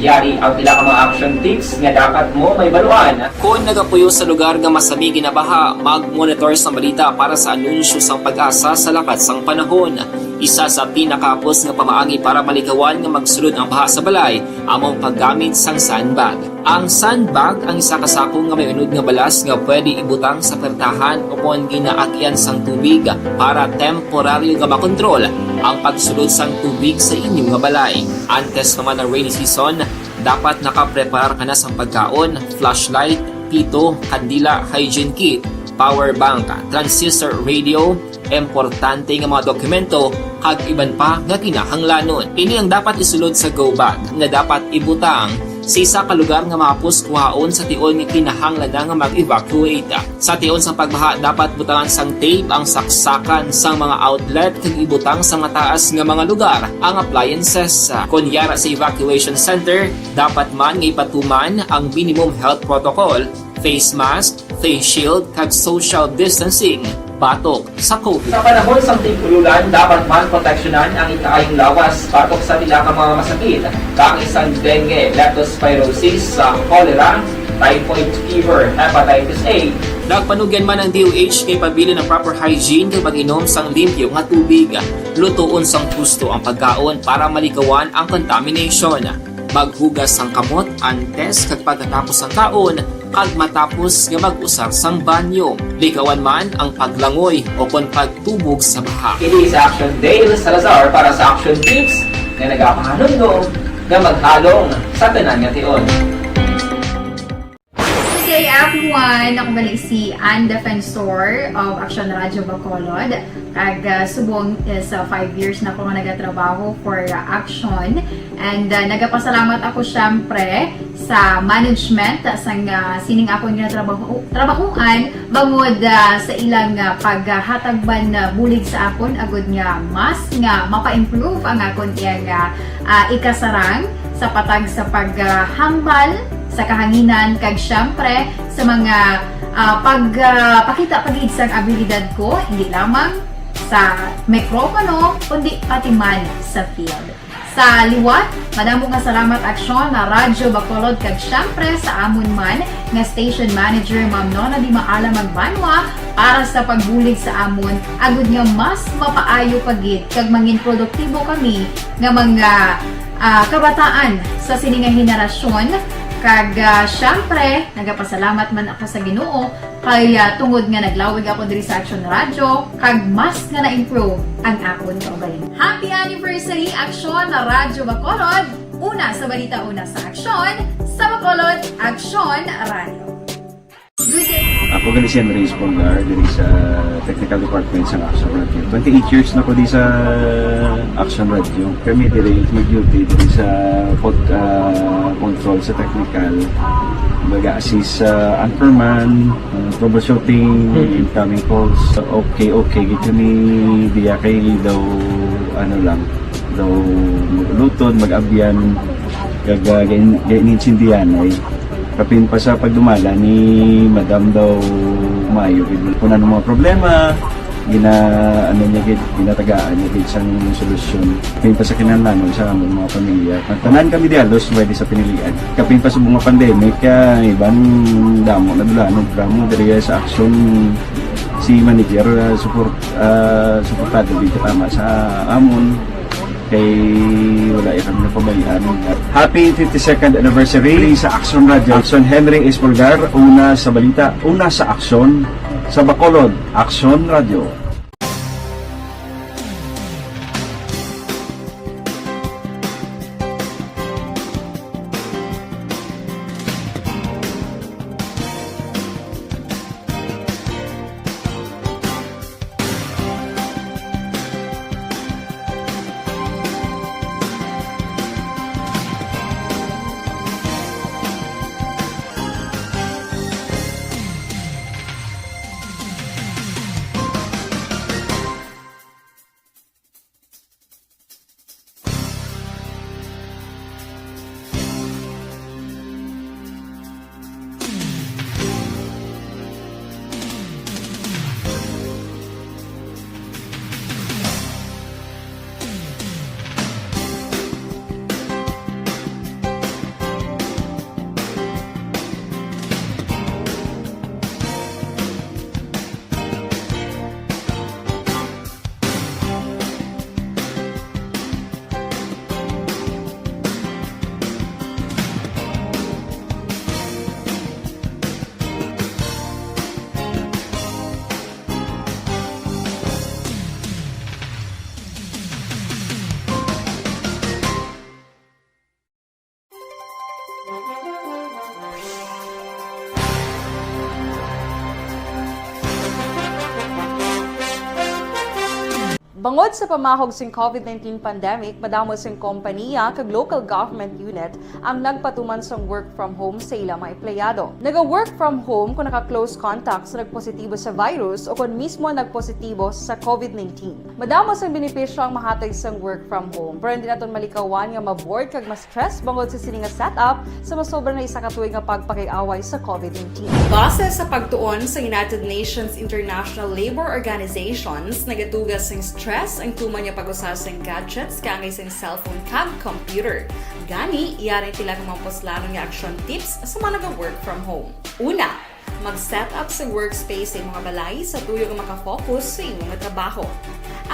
Yari ang pila ka mga action tips nga dapat mo mahibaluan. Kon nagapuyo sa lugar nga masami ginabaha, mag-monitor sang balita para sa anunsyo sang PAGASA sa lakat sang panahon. Isa sa pinakahapos nga pamaagi para malikawan nga magsulod ang baha sa balay amo ang paggamit sang sandbag. Ang sandbag ang isa ka sako nga may unod nga balas nga pwede ibutang sa pertahan o kon ginaagyan sang tubig para temporaryo nga makontrol ang pagsulod sang tubig sa inyo nga balay. Antes pa man ang rainy season, dapat nakapreparar ka na sang pagkaon, flashlight, pito, kandila, hygiene kit, power bank, transistor radio, importante nga mga dokumento, kag iban pa nga kinahanglanon. Ini ang dapat isulod sa go bag nga dapat ibutang sa isa ka lugar nga mahapos kuhaon sa tion nga kinahanglan na nga mag-evacuate. Sa tion sang pagbaha, dapat butangan sang tape ang saksakan sang mga outlet kag ibutang sa mataas nga mga lugar ang appliances. Kon yara sa evacuation center, dapat man nga ipatuman ang minimum health protocol, face mask, face shield, kag social distancing batok sa COVID. Sa panahon sang tig-ululan, dapat man proteksyonan ang ikaayong lawas batok sa pila ka mga masakit, kaangay sang dengue, leptospirosis, sa cholera, typhoid fever, hepatitis A. Nagpanugyan man ang D O H nga ipabilin ang proper hygiene kag pag-inom sang limpyo nga tubig. Lutoon sang husto ang pagkaon para malikawan ang contamination. Maghugas sang kamot antes kag pagkatapos sang kaon, kag matapos nga mag-usar sang banyo. Likawan man ang paglangoy o kon pagtubog sa baha. Ini sa Action Dale Salazar para sa Action Tips nga nagapahanumdom nga maghalong sa tanan nga tion. Good day, everyone! Ako gali si Ann Defensor of Action Radio Bacolod. Kag, ah, subong is, ah, five years na ko nga nagatrabaho for, ah, Action. And, ah, nagapasalamat ako, syempre, sa management, ah, sang, ah, sining akon nga trabaho, trabahoan, bangod, ah, sa ilang, ah, paghatag man, ah, bulig sa akon, agud nga mas nga mapa-improve ang akon iyang, ah, ah, ikasarang sa patag sa paghambal sa kahanginan, kag syempre sa mga, ah, pag, ah, pakita pa gid sang abilidad ko, hindi lamang sa mikropono, kundi pati man sa field. Sa liwat, madamo nga salamat, Aksyon, na Radyo Bacolod, kag syempre sa amon man nga station manager, Ma'am Nona Di Maala Magbanwa, para sa pagbulig sa amon, agud nga mas mapaayo pa gid kag mangin produktibo kami nga mga, ah, kabataan sa sini nga henerasyon. Kag, ah, syempre, nagapasalamat man ako sa Ginoo kay, ah, tungod nga naglawig ako diri sa Action Radio, kag mas nga na-improve ang akon kaugalingon. Happy anniversary, Action Radyo Bacolod! Una sa balita, una sa aksyon, sa Bacolod, Action Radio. Good day. Ako gali si Henry Espolgar, diri sa Technical Department sa Action Radio. Twenty-eight years na ko di sa Action Radio. Kami diri mag-duty diri sa pod-, ah, control sa technical. Baga assist sa anchorman, ah, troubleshooting, incoming calls. Okay, okay, gid kami diya kay daw, ano lang, daw luton, mag-abyan, kag, ah, gain-, gain-, gainsindihan ay kapin pa sa pagdumala ni Madam daw maayo gid. Kung ano mga problema, gina-, ano niya gid, ginatagaan niya gid sang solusyon. Kapin pa sa kinahanglanon sa among mga pamilya. Ang tanan kami di halos pwede sa pinilian. Kapin pa sa mga pandemic, kaya iban damo na dulanon, pero mo diri sa Action, si manager, ah, support, ah, suportado gid tama sa amon. Kay wala ya kami napabayaan. Happy fifty-second anniversary sa Action Radio. Action Henry Espolgar, una sa balita, una sa aksyon, sa Bacolod, Action Radio. Bangod sa pamahog sing COVID nineteen pandemic, madamo sing kompaniya kag local government unit ang nagpatuman sang work from home sa ila mga empleyado. Naga-work from home kon naka-close contact sa nagpositibo sa virus o kon mismo nagpositibo sa COVID nineteen. Madamo sang benepisyo ang mahatag sang work from home, pero hindi naton malikawan nga ma-bored kag ma-stress bangod sa sini nga setup sa masobra na isa ka tuig nga pagpakig-away sa COVID nineteen. Base sa pagtuon sa United Nations International Labour Organizations, nagatuga sing stress ang tuman nga pag-usa sing gadgets kaangay sing cellphone kag computer. Gani, yari tila ka mga puslanon nga action tips sa mga naga-work from home. Una, Mag-set up sa workspace sa imong balay sa tuyo nga makafocus sa imong trabaho.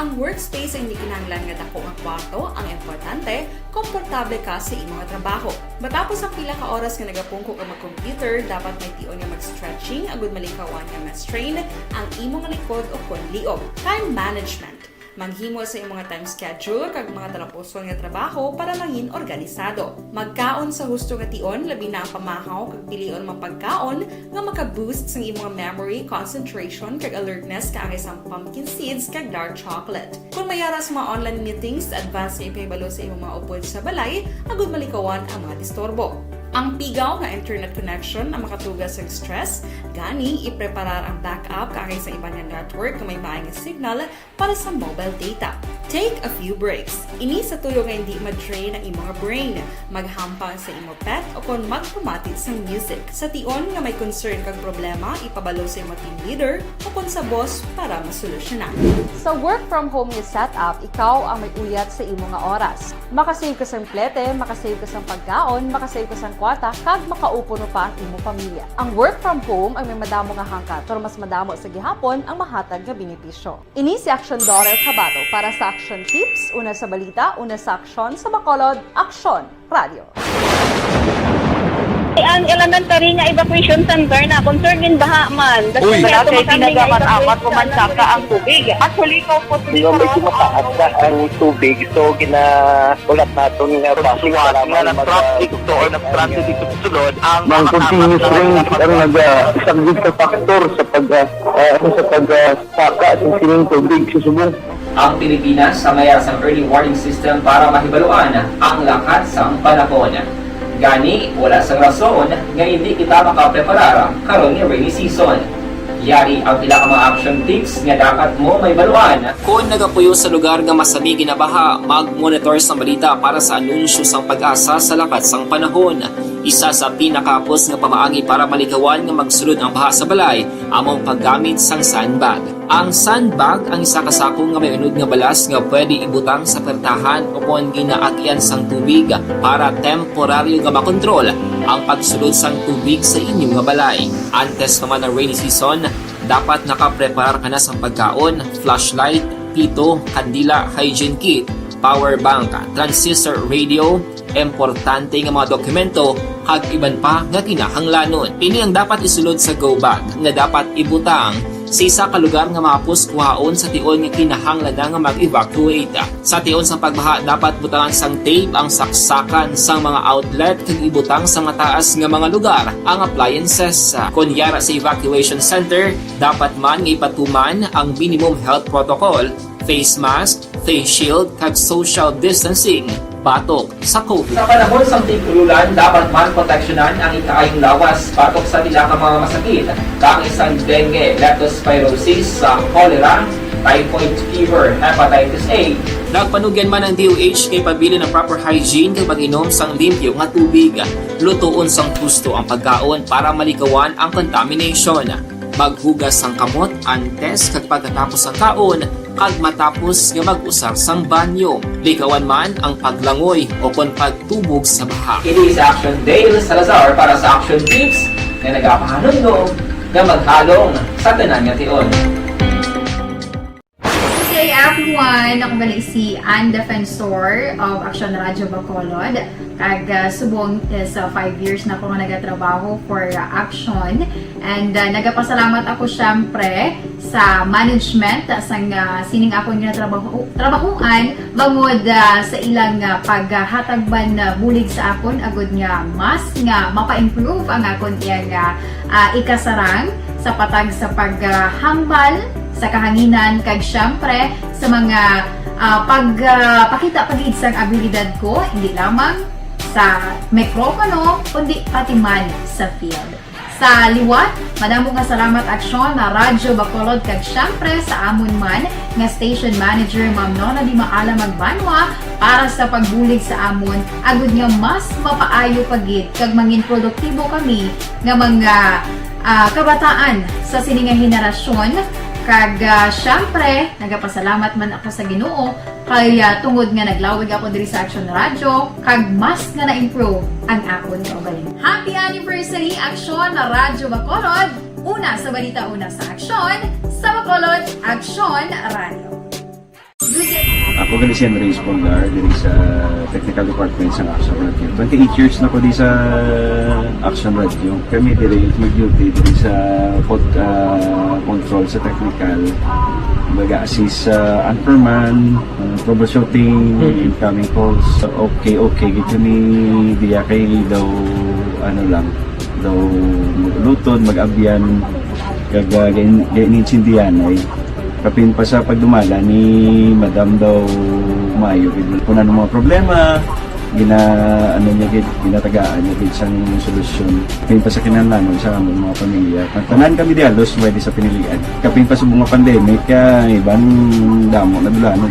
Ang workspace ay hindi kinahanglan nga dako nga kwarto. Ang importante, komportable ka sa imong trabaho. Matapos ang pila ka oras nga nagapungko ka mag-computer, dapat may tion nga mag-stretching agud malikawan nga ma-strain ang imong likod o kon liog. Time management. Maghimo sa imong time schedule kag mga talapuson nga trabaho para mangin organisado. Magkaon sa husto nga tion, labi na ang pamahaw kag pilion mga pagkaon nga maka-boost sang imong memory, concentration, kag alertness, kaangay sang pumpkin seeds kag dark chocolate. Kung may ara sa mga online meetings, advance nga ipahibalo sa imong mga upod sa balay agud malikawan ang mga disturbo. Ang pigaw nga internet connection ang makatuga sa stress, gani ipreparar ang backup kaangay sa iban nga network nga may maay nga signal para sa mobile data. Take a few breaks. Ini sa tuyo nga hindi ma-drain ang imong brain. Maghampang sa imong pet o kon magpamati sang music. Sa tion nga may concern kag problema, ipabalo sa imong team leader o kon sa boss para masolusyonan. Sa work from home nga setup, ikaw ang may uyat sa imo nga oras. Makasave ka sang plete, makasave ka sang pagkaon, makasave ka sang kwarta, kag makaupo pa ang imo pamilya. Ang work from home ay may madamo nga hangkat, pero mas madamo sa gihapon ang mahatag nga benepisyo. Ini si Action Daughter Kabato para sa Action Tips, una sa balita, una sa aksyon, sa Bacolod, Aksyon Radio. Ang elementary nga evacuation center na concern in baha man. Uy. Wala kay ginagamit-amat ko man saka ang tubig. Actually, ikaw po, Hindi, medyo mataas na ang tubig. So, ginahulat naton nga base sa lamang nag-traffic to or nag-traffic ito sulod ang Ang continuous rain ang nag-, ah, isang big factor sa pag, ah, ah, sa pag, ah, saka sa sining tubig sa subong. Ang Pilipinas sa mayara sang early warning system para mahibaluan ang lakat sang panahon. Gani, wala sang rason nga hindi kita makapreparar karon nga rainy season. Yari ang pila ka mga action tips nga dapat mo mahibaluan. Kon nagapuyo sa lugar nga masami ginabaha, mag-monitor sang balita para sa anunsyo sang PAGASA sa lakat sang panahon. Isa sa pinakahapos nga pamaagi para malikawan nga magsulod ang baha sa balay amo ang paggamit sang sandbag. Ang sandbag ang isa ka sako nga may unod nga balas nga pwede ibutang sa pertahan o kon ginaagyan sang tubig para temporaryo nga makontrol ang pagsulod sang tubig sa inyo nga balay. Antes pa man ang rainy season, dapat nakapreparar ka na sang pagkaon, flashlight, pito, kandila, hygiene kit, power bank, transistor radio, importante nga mga dokumento, kag iban pa nga kinahanglanon. Ini ang dapat isulod sa go bag nga dapat ibutang sa isa ka lugar nga mahapos kuhaon sa tion nga kinahanglan na nga mag-evacuate. Sa tion sang pagbaha, dapat butangan sang tape ang saksakan sang mga outlet kag ibutang sa mataas nga mga lugar ang appliances. Kon yara sa evacuation center, dapat man nga ipatuman ang minimum health protocol, face mask, face shield, kag social distancing batok sa COVID. Sa panahon sang tig-ululan, dapat man proteksyonan ang ikaayong lawas batok sa pila ka mga masakit, kaangay sang dengue, leptospirosis, sa cholera, typhoid fever, hepatitis A. Nagpanugyan man ang D O H kay pabilin ang proper hygiene kag pag-inom sang limpyo nga tubig. Lutoon sang husto ang pagkaon para malikawan ang contamination. Maghugas sang kamot antes kag pagkatapos sang kaon kag matapos nga mag-usar sang banyo. Likawan man ang paglangoy o kon pagtubog sa baha. Ini si Action Dale Salazar para sa Action Tips nga nagapahanumdom nga maghalong sa tanan nga tion. Good day, everyone! Ako gali si Ann Defensor of Action Radio Bacolod. Kag, ah, subong is, ah, five years na ako nga nagatrabaho for, ah, Action. And, ah, nagapasalamat ako, syempre, sa management, ah, sang, ah, sining akon nga trabaho, trabahuan, bangod, ah, sa ilang, ah, paghatag man, ah, bulig sa akon, agud nga mas nga mapa-improve ang akon iyang, ah, ah, ikasarang sa patag sa paghambal sa kahanginan, kag syempre sa mga, ah, pag, ah, pakita pa gid sang abilidad ko, hindi lamang sa mikropono, kundi pati man sa field. Sa liwat, madamo nga salamat, Aksyon, na Radyo Bacolod, kag syempre sa amon man nga station manager, Ma'am Nona Di Maala Magbanwa, para sa pagbulig sa amon, agud nga mas mapaayo pa gid kag mangin produktibo kami nga mga, ah, kabataan sa sini nga henerasyon. Kag, ah, syempre, nagapasalamat man ako sa Ginoo kay, ah, tungod nga naglawig ako diri sa Action Radio, kag mas nga na-improve ang akon kaugalingon. Happy anniversary, Action Radyo Bacolod! Una sa balita, una sa aksyon, sa Bacolod, Aksyon Radio. Ako gali si Andres Polgar, diri sa Technical Department sa Action Radio. Twenty-eight years na ko di sa Action Radio. Kami diri mag-duty diri sa pod, ah, control sa technical. Baga assist sa anchorman, ah, troubleshooting, incoming calls. Okay, okay, gid kami diya kay daw, ano lang, daw mag-ulutod, mag-abyan, kag, ah, gain-, gain-, intindihan ay kapin pa sa pagdumala ni Madam daw maayo gid. Kung ano mga problema, gina, ano niya gid, ginatagaan niya gid sang solusyon. Kapin pa sa kinahanglanon sa amon mga pamilya. Ang tanan kami di halos pwede sa pinilian. Kapin pa sa mga pandemic, kaya iban damo na dulanon.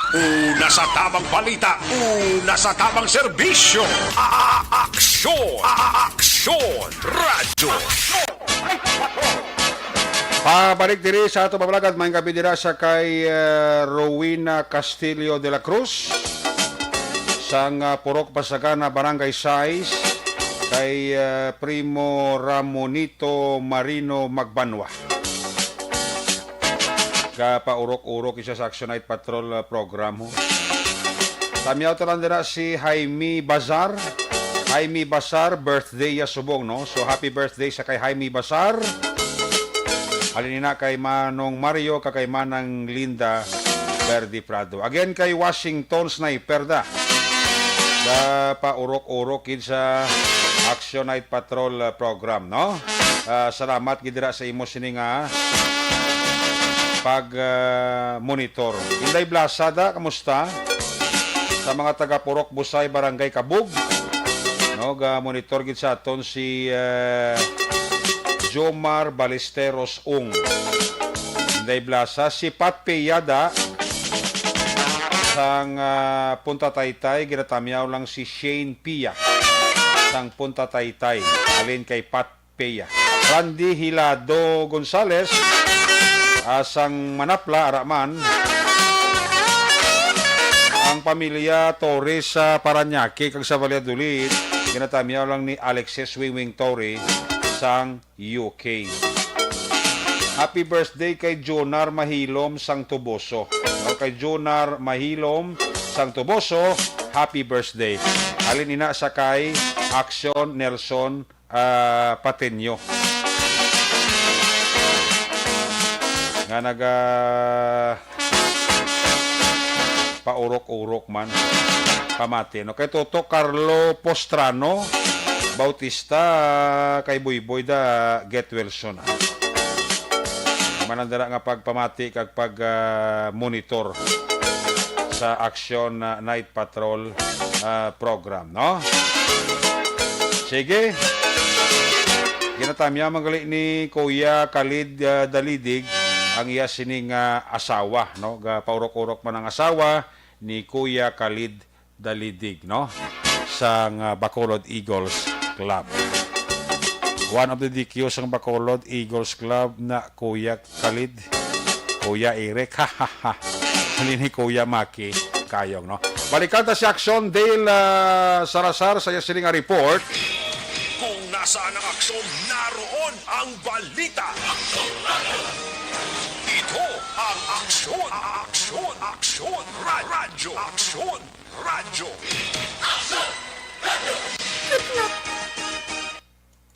Una sa tamang balita, una sa tamang serbisyo. A-, a-, aksyon, a-, a-, aksyon, radyo. Pabalik diri sa ato pabalagad, may gabi dira sa kay, eh, Rowena Castillo de la Cruz, sang, ah, Purok Pasagana, Barangay Sais, kay, eh, Primo Ramonito Marino Magbanwa. Gapaurok-urok isa sa Action Night Patrol, uh, program, ho. Tamyaw ta lang dira si Jaime Bazar. Jaime Bazar, birthday ya subong, no? So, happy birthday sa kay Jaime Bazar. Halin ina kay Manong Mario, kag kay Manang Linda Verdi Prado. Again, kay Washington Sniper da. Gapaurok-urok gid sa Action Night Patrol, uh, program, no? Ah, salamat gid dira sa imo sini nga pag, ah, monitor. Inday Blasa da, kamusta? Sa mga taga Purok Busay, Barangay Kabug, no, ga monitor gid sa aton si, ah, Jomar Ballesteros Ung. Inday Blasa, si Pat Pia da sang, ah, Punta Taytay, ginatamyaw lang si Shane Pia sang Punta Taytay. Alin kay Pat Pea. Randy Hilado Gonzales, ah, sang Manapla, ara man. Ang pamilya Torres sa Parañaque kag sa Valladolid, ginatamyaw lang ni Alexis Wingwing Torre sang U K. Happy birthday kay Jonar Mahilom sang Toboso. O, kay Jonar Mahilom sang Toboso, happy birthday. Alin ina sa kay Action Nelson, ah, Pateño. Nga naga paurok-urok man. Pamati, no? Kay Toto Carlo Postrano Bautista, kay Buyboy da, get well soon, ah. Manandara nga pagpamati kag pag, ah, monitor sa Action, ah, Night Patrol, ah, program, no? Sige. Ginatamya man gali ni Kuya Khalid, ah, Dalidig ang iya sining, ah, asawa, no? Gapaurok-urok man ang asawa ni Kuya Khalid Dalidig, no? Sang, ah, Bacolod Eagles Club. One of the D Q sang Bacolod Eagles Club na Kuya Khalid, Kuya Eric, ha, ha, ha. Hali ni Kuya Maki Kayong, no? Balikan ta si Action Dale, ah, Sarasar sa iya sini nga report. Kung nasaan ang aksyon, naroon ang balita. Ito ang Aksyon, Aksyon, Aksyon, Ra-, Radyo, Aksyon, Radyo.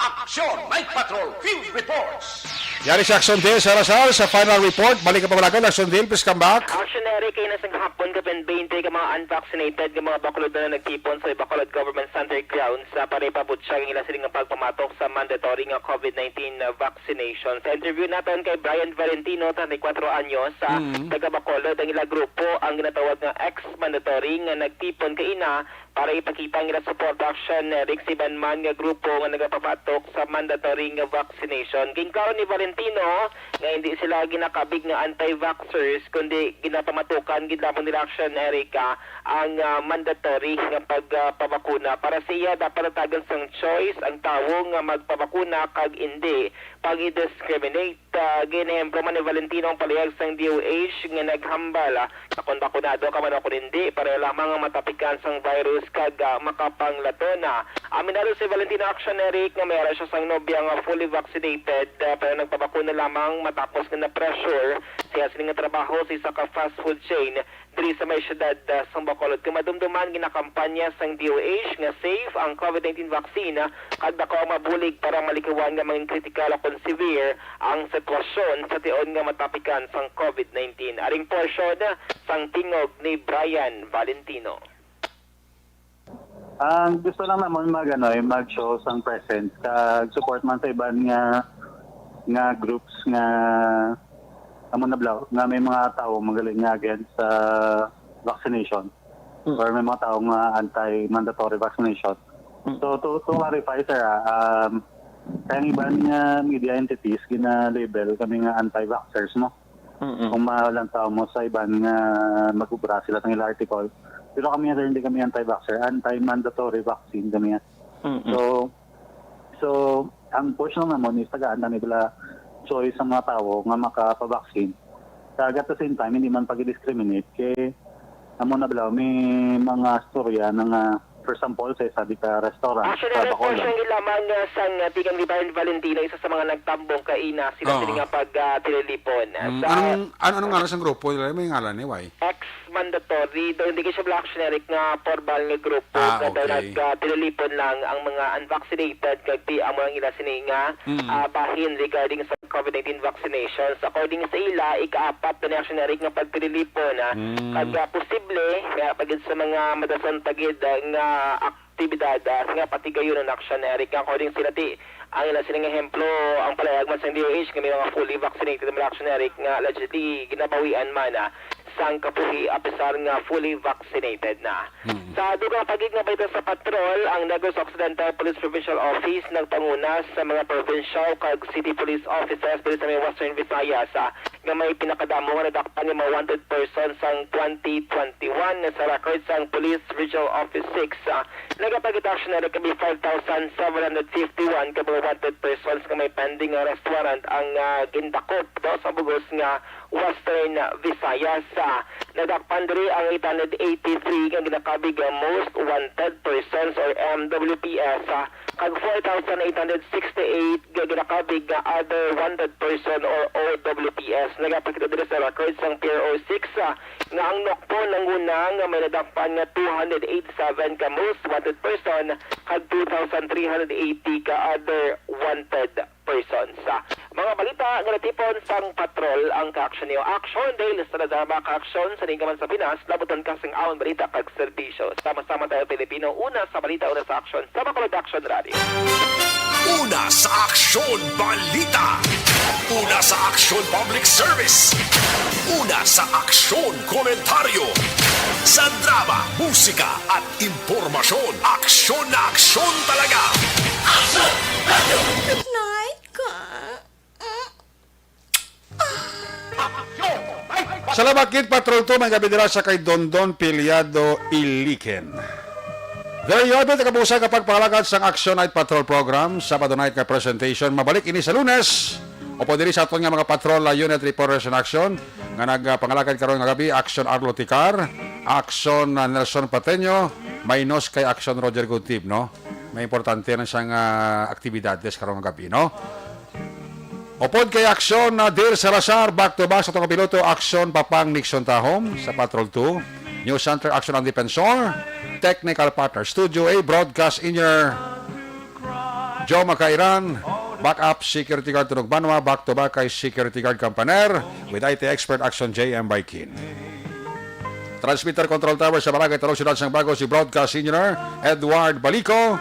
Aksyon Night Patrol Field Reports. Yari si Action Dale Salazar sa final report. Balik ka pamalagan, Action Dale, please come back. Action Eric, kay nasang hapon, kapin twenty ka mga unvaccinated nga mga Bacolod na nagtipon sa Bacolod Government Center Grounds sa para ipabutyag ang ila sini nga pagpamatok sa mandatory nga COVID nineteen vaccination. Sa interview naton kay Brian Valentino, treinta y cuatro anyos, sa Mm. taga Bacolod, ang ila grupo ang ginatawag nga ex-mandatory nga nagtipon kaina para ipakita ang ila suporta. Action Eric, sa iban man nga grupo nga nagapamatok sa mandatory nga vaccination. Ginklaro ni Valentino nga hindi sila ginakabig nga anti-vaxxers, kundi ginapamatukan gid lamang nila, Action Eric, ah, ang, ah, mandatory nga pagpabakuna. Para sa iya, dapat natagan sang choice ang tawo nga magpabakuna kag hindi pag-i-discriminate. Ah, ginehemplo man ni Valentino ang palihag sang D O H nga naghambal, ah, nga kon bakunado ka man o kon hindi, pareho lamang ang matapikan sang virus kag, ah, makapanglaton na. Aminado si Valentino Action Eric nga may ara siya sang nobya nga fully vaccinated, ah, pero nagpabakuna lamang matapos nga na-pressure siya sini nga trabaho sa isa ka fast food chain diri sa may siyudad, ah, sang Bacolod. Kay madumduman, ginakampanya sang D O H nga safe ang COVID nineteen vaccine, ah, kag daku ang mabulig para malikawan nga mangin kritikal o kon severe ang sitwasyon sa tion nga matapikan sang COVID nineteen. Aring portion sang tingog ni Brian Valentino. Ang gusto lang namon mag, ano, eh, mag-show sang presence kag support man sa iban nga, nga groups nga amo na blaw nga may mga tawo magaling nga against sa vaccination Mm. or may mga tawo nga anti-mandatory vaccination. Mm. So, to, to clarify, sir, ah, um, kaya ang iban nga media entities gina-label kami nga anti-vaxxers, no? Mm-mm. Kung malantaw mo sa iban nga mag-ubra sila sang ila article. Pero kami, sir, hindi kami anti-vaxxer, anti-mandatory vaccine kami. Mm-mm. So, so ang push lang namon is tagaan na nila choice ang mga tawo nga makapabaksin. Kag at the same time, hindi man pag-discriminate kay amo na bala, may mga storya na nga, for example, sa isa di ka restaurant Actually, sa ang Bacolod. Portion gid lamang, uh, sang, uh, tigang ni Brian Valentino, isa sa mga nagtambong kaina sila Oo. sini nga pag, uh, tililipon. Mm, Sa anong, an-, anong ngalan sang grupo nila? May ngalan ni, why? Ex-mandatory, daw hindi siya bala Action Eric nga formal nga grupo, Ah, nga daw okay. nag, uh, tililipon lang ang mga unvaccinated, kag ti amo lang ila sini nga, Mm. uh, bahin regarding sa COVID nineteen vaccinations. According sa ila, ikaapat na ni Action Eric nga pagtililipon, ah, Mm. kag, ah, posible nga pa gid sa mga madason pa gid, ah, nga aktibidad, ah, nga patigayon ang Action Eric. According sila ti, ang ila sining ehemplo, ang palayag man sang D O H nga may mga fully vaccinated man Action Eric nga allegedly ginabawian man, ah, sang kapuhi, apisar nga fully vaccinated na. Mm. Sa dugang pa gid nga balita sa patrol, ang Negros Occidental Police Provincial Office nagpanguna sa mga provincial kag city police offices diri sa may Western Visayas, ah, nga may pinakadamo nga nadakpan nga mga wanted persons sang twenty twenty-one. Sa record sang Police Regional Office six, ah, nagapakita sila nga kami five thousand seven hundred fifty-one ka mga wanted persons nga may pending arrest warrant ang, ah, gindakop, no, sa bug-os nga Western Visayas. Ah, nadakpan diri ang eight hundred eighty-three nga ginakabig nga most wanted persons or M W P S, ah, kag four thousand eight hundred sixty-eight nga ginakabig nga other wanted person or O W P S. Nagapakita diri sa record sang P R O six, ah, nga ang Nocpo nanguna nga may nadakpan nga two hundred eighty-seven ka most wanted person kag two thousand three hundred eighty ka other wanted persons. Sa mga balita nga natipon sang patrol ang Kaaksyon Niyo Aksyon, dahil sa nadama kaaksyon sa ninggaman sa Pinas, labuton ka sang amon balita kag serbisyo. Sama-sama tayo, Pilipino, una sa balita, una sa aksyon, sa Bacolod Aksyon Radio. Una sa aksyon, balita. Una sa aksyon, public service. Una sa aksyon, komentaryo. Sa drama, musika, at impormasyon, aksyon na aksyon talaga. Good night, ka. Salamat gid, Patrol two, may gabi dira sa kay Dondon Piliado Iliken. There you have it, ang kabuusan nga pagpangalagad sang Action Night Patrol Program, Sabado night nga presentation. Mabalik ini sa Lunes. Upod diri sa aton nga mga patrol, uh, unit reporters in action nga nagpangalagad karon nga gabi, Action Arlo Ticar, Action, uh, Nelson Pateño, minus kay Action Roger Goodtip, no? May importante na siyang, uh, aktibidades karon nga gabi, no? Upod kay Action, uh, Dale Salazar, back to back sa atong kapiloto, Action Papang Nixon Tahom sa Patrol two, News Center, Action ang Defensor, Technical Partner, Studio A, Broadcast Engineer, Joe Macairan, backup security guard Tunog Banwa, back to back kay security guard Campaner, with I T expert Action J M Baikin. Transmitter control tower sa Barangay Talong, Siyudad sang Bago, si broadcast engineer Edward Balico.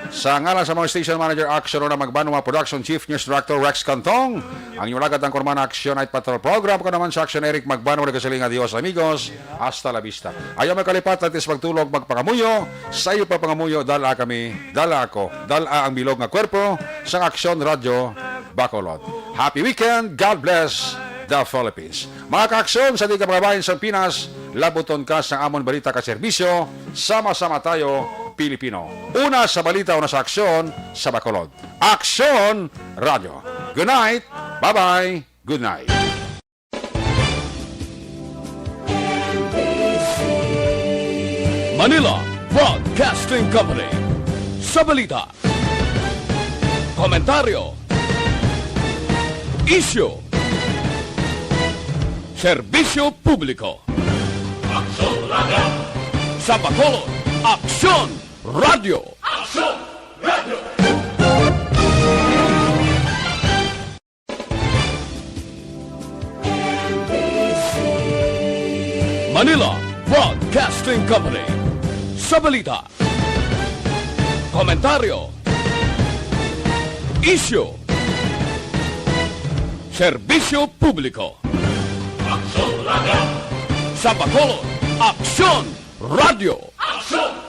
Sa ngalan sa mga station manager, Action Rona Magbanwa, production chief, news director Rex Cantong, ang inyong lagad ang Kurman Action Night Patrol Program. Ako naman sa Action, Eric Magbanwa, nagkasiling, adios amigos. Hasta la vista. Ayaw magkalipat, at least magtulog, magpangamuyo. Sa iyo pa pangamuyo, dala kami, dala ako, dala ang bilog nga kwerpo sang Aksyon Radyo Bacolod. Happy weekend. God bless the Philippines. Mga kaaksyon sa di ka mga bayan sa Pinas, labuton ka sa amon balita ka serbisyo. Sama-sama tayo, Pilipino. Una sa balita, una sa aksyon sa Bacolod. Aksyon Radyo. Good night. Bye-bye. Good night. Manila Broadcasting Company. Sa balita, komentaryo, isyu, serbisyo publiko. Aksyon Radio. Sa Bacolod, Aksyon Radio. Aksyon Radio. Manila Broadcasting Company. Sa balita, komentaryo, isyu, serbisyo publiko. Aksyon Radio. Sa Bacolod, Aksyon Radio. Aksyon